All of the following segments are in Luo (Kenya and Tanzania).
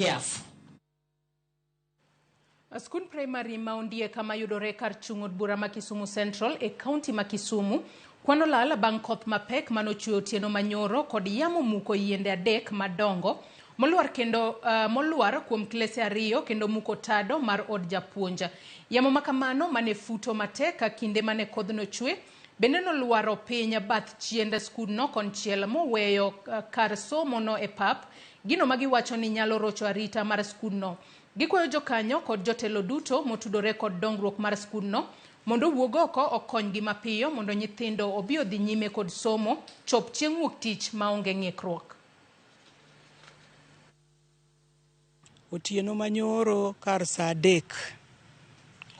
Careful. Skund primary ma Ondiek kama yudore kar chung' od bura ma Kisumu Central e kaunti ma Kisumu kwan olal bang' koth mapek manochwe otieno manyoro kod yamo muko yiende adek madongo molwar kendo molwar kuom klese ariyo kendo muko tado mar od japuonj. Yamo makamano mane futo matek kinde mane kodhno chwe bende nolwaro piny bath chiend skundno konchiel moweyo kar somo no e pap, gino magiwacho ni nyalo rocho arita mar skundno. Gikwayo jokanyo kod jotelo duto motudore kod dongruok mar skundno mondo owuog oko okonygi mapiyo mondo nyithindo obi odhi nyime kod somo chop chieng' wuok tich maonge ng'ikruok. Otieno manyoro kar saa 3,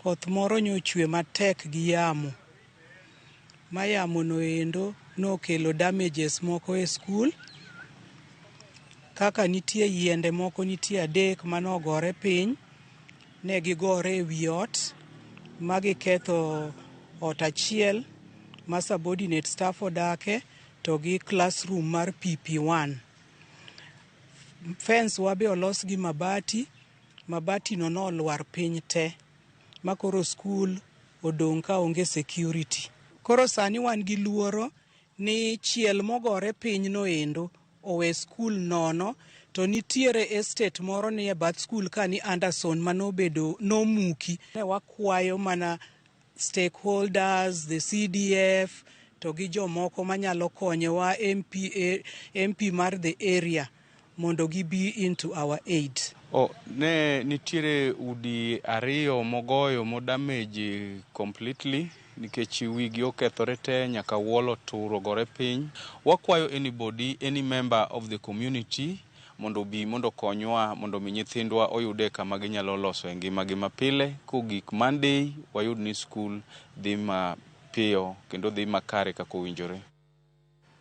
koth moro nyochwe matek gi yamo. Ma yamo no endo nokelo damages moko e skul. Kaka nitie yiende moko nitie 3 manogore piny, ne gigore e wi ot, ma giketho ot achiel ma subordinate staff odake to gi classroom mar PP1. Fence wa be olos gi mabati, mabati no nolwar piny te, ma koro skul odong' ka onge security. Koro sani wan gi luoro ni chiel mogore piny no endo owe skul nono, to nitiere estate moro ni e bath skul ka ni Anderson manobedo nomuki. Ne wakwayo mana stakeholders, the CDF, to gi jomoko manyalo konyowa, MP, MP mar the area, mondo gibi into our aid. Oh, ne nitiere udi 2 mogoyo modamage completely nikech wigi okethore te nyaka wall otur ogore piny. Wakwayo anybody, any member of the community mondo obi mondo okonywa mondo mi nyithindwa oyude kama ginyalo loso e ngimagi mapile. Kogik Monday wayud ni skul dhi mapiyo kendo dhi makare kaka owinjore.